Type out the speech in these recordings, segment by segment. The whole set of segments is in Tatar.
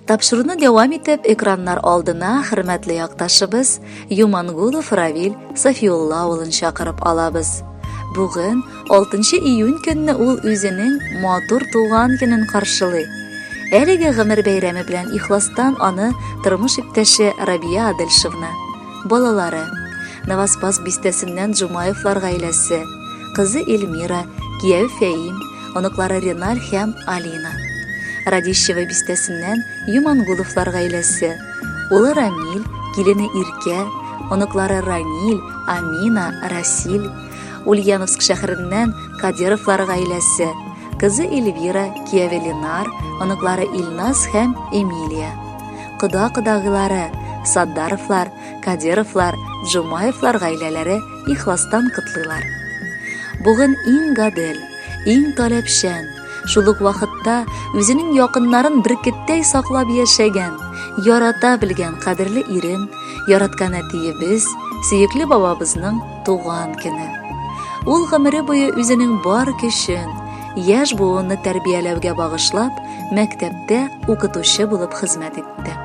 Тапшыруны дәвам итеп, экраннар алдына хөрмәтле якташыбыз Юмангулов Равил Сафиулла улын чакырып алабыз. Бүген 6 июнь көнне ул үзенең матур туган көнен каршылый. Әлеге гомер бәйрәме белән ихластан аны тормыш иптәше Рабия Адельшевна, балалары, Новоспасск бистәсеннән Джумаевлар гаиләсе, кызы Эльмира, кияве Фәим, оныклары Реналь һәм Алина. Радищево бистәсеннән Юмангуловлар гаиләсе, улы Рамил, килене Иркә, оныклары Раниль, Амина, Расиль, Ульяновск шәһәреннән Кадировлар гаиләсе, кызы Эльвира, кияве Ленар, оныклары Илназ һәм Эмилия. Кода-кодагыйлары, Саддаровлар, Кадировлар, Джумаевлар гаиләләре ихластан котлыйлар. Бүген иң гадел, иң таләпчән, шул ук вакытта үзенең якыннарын беркеттәй саклап яшәгән, ярата белгән кадерле ирем, яраткан әтиебез, сөекле бабабызның туган көне. Ул гомере буе үзенең бар көчен, яшь буынны тәрбияләүгә багышлап, мәктәптә укытучы булып хезмәт итте.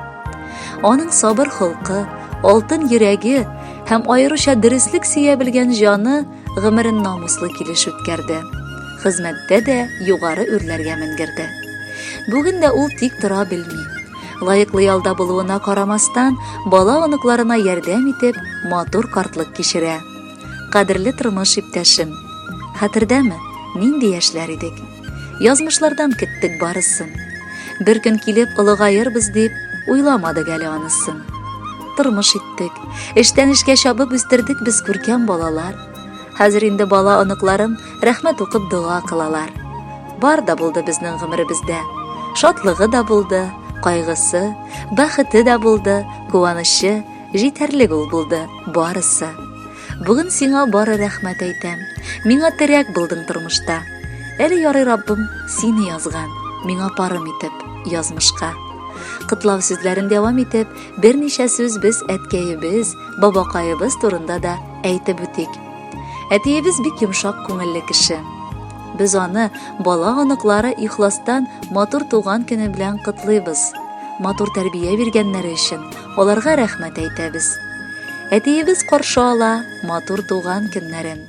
Аның сабыр холкы, алтын йөрәге һәм аеруча дөреслек сөя белгән җаны гомерен намуслы килеш үткәрде. Хезмәттә дә югары үрләргә менгерде. Бүген дә ул тик тора белми. Лаеклы ялда булуына карамастан, бала оныкларына ярдәм итеп, матур картлык кичерә. Кадерле тормыш иптәшем, хәтердәме, нинди яшьләр идек? Язмышлардан көттек барысын. Бер көн килеп олыгаербыз дип, уйламадык әле анысын. Тормыш иттек, эштән эшкә чабып үстердек без күркәм балалар. Хәзер инде бала оныкларым рәхмәт укып дога кылалар. Бар да булды безнең гомеребездә. Шатлыгы да булды, кайгысы, бәхете дә булды, куанычы, җитәрлек ул булды, барысы. Бүген сиңа бары рәхмәт әйтәм. Миңа терәк булдың тормышта. Әле ярый Раббым сине язган, миңа парым итеп, язмышка. Котлау сүзләрен дәвам итеп, берничә сүз без әткәебез, бабакаебыз турында да әйтеп үтик. Әтиебез бик йомшак күңелле кеше. Без аны бала оныклары ихластан матур туган көне белән котлыйбыз. Матур тәрбия биргәннәре өчен аларга рәхмәт әйтәбез. Әтиебез каршы ала матур туган көннәрен.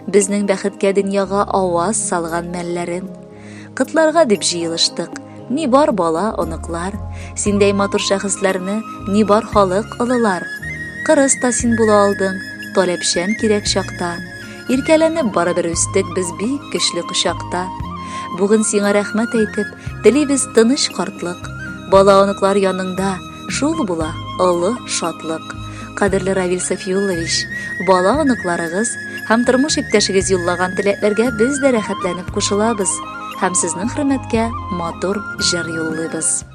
Безнең бәхеткә дөньяга аваз салган мәлләрен. Котларга дип җыелыштык. Ни бар бала, оныклар. Синдәй матур шәхесләрне ни бар халык олылар. Кырыс та син була алдың, таләпчән кирәк чакта. Иркәләнеп барыбер үстек без бик көчле кочакта. Бүген сиңа рәхмәт әйтеп, телибез тыныч картлык. Бала оныклар яныңда, Шул була олы шатлык. Кадерле Равил Сафиуллович, бала оныкларыгыз һәм тормыш иптәшегез юллаган теләкләргә без дә рәхәтләнеп кушылабыз һәм сезнең хөрмәткә матур җыр юллыйбыз.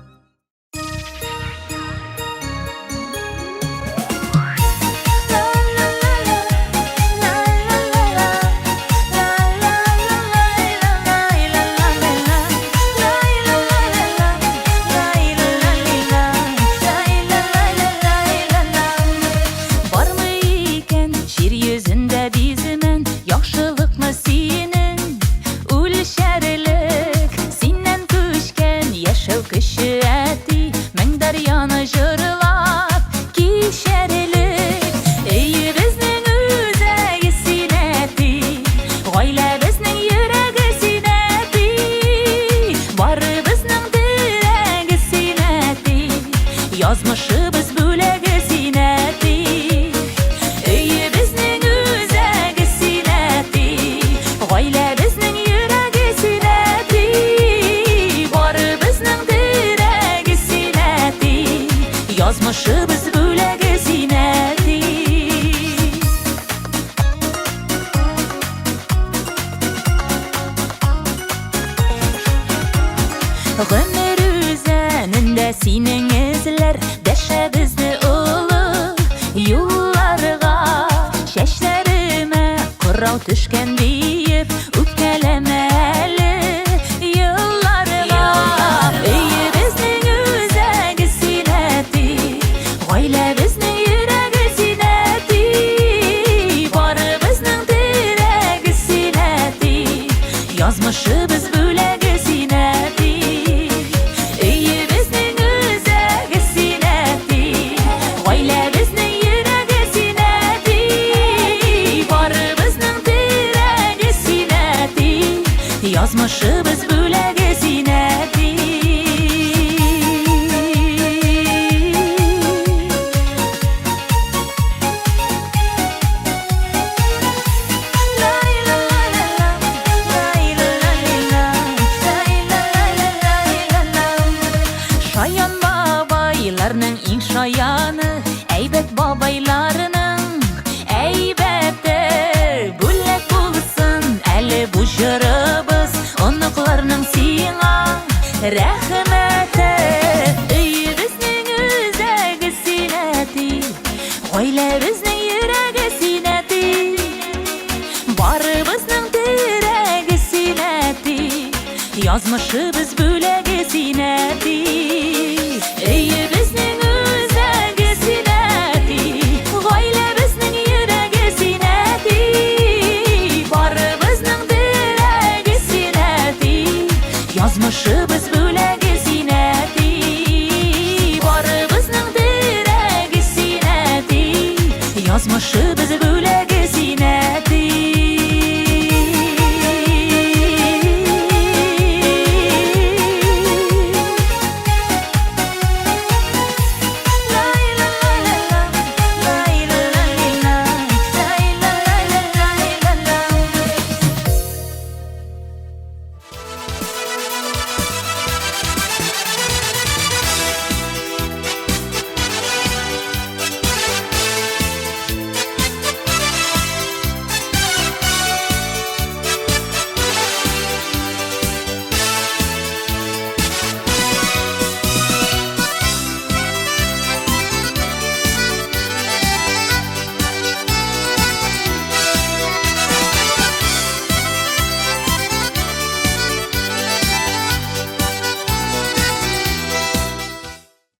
Бармы икән җир йөзендә биземен Яхшылыкны синең үлчәрлек Синнән күчкән яшәү көче әти Мең дәрьяны җырлап кичәрлек Өебезнең үзәге син әти Гаиләбезнең йөрәге син әти Барыбызның терәге син, әти, Язмышыбыз бүләге син, әти. Өебезнең үзәге син, әти, Гаиләбезнең йөрәге син, әти. Барыбызның терәге син, әти, Язмышыбыз бүләге син, әти. Гомер үзәнендә синең эзләр Дәшә безне олы юлларга. Чәчләремә кырау төшкән диеп Үпкәләмә әле елларга. Өебезнең үзәге син, әти, Гаиләбезнең йөрәге син, әти, Барыбызның терәге син, әти, Язмышыбыз бүләге син, әти. Өебезнең үзәге Язмышыбыз бүләге син, әти. Шаян бабайларның иң шаяны, әйбәт бабайларның әйбәте. Бүләк булсын әле бу җырыбыз, оныкларның сиңа рәхмәте. Өебезнең үзәге син, әти, гаиләбезнең йөрәге син, әти. Барыбызның терәге син, әти, язмышыбыз бүләге син, әти. Өебезнең үзәге син, әти, гаиләбезнең йөрәге син, әти. Барыбызның терәге син, әти, язмышыбыз бүләге син, әти. Барыбызның терәге син, әти, язмышыбыз.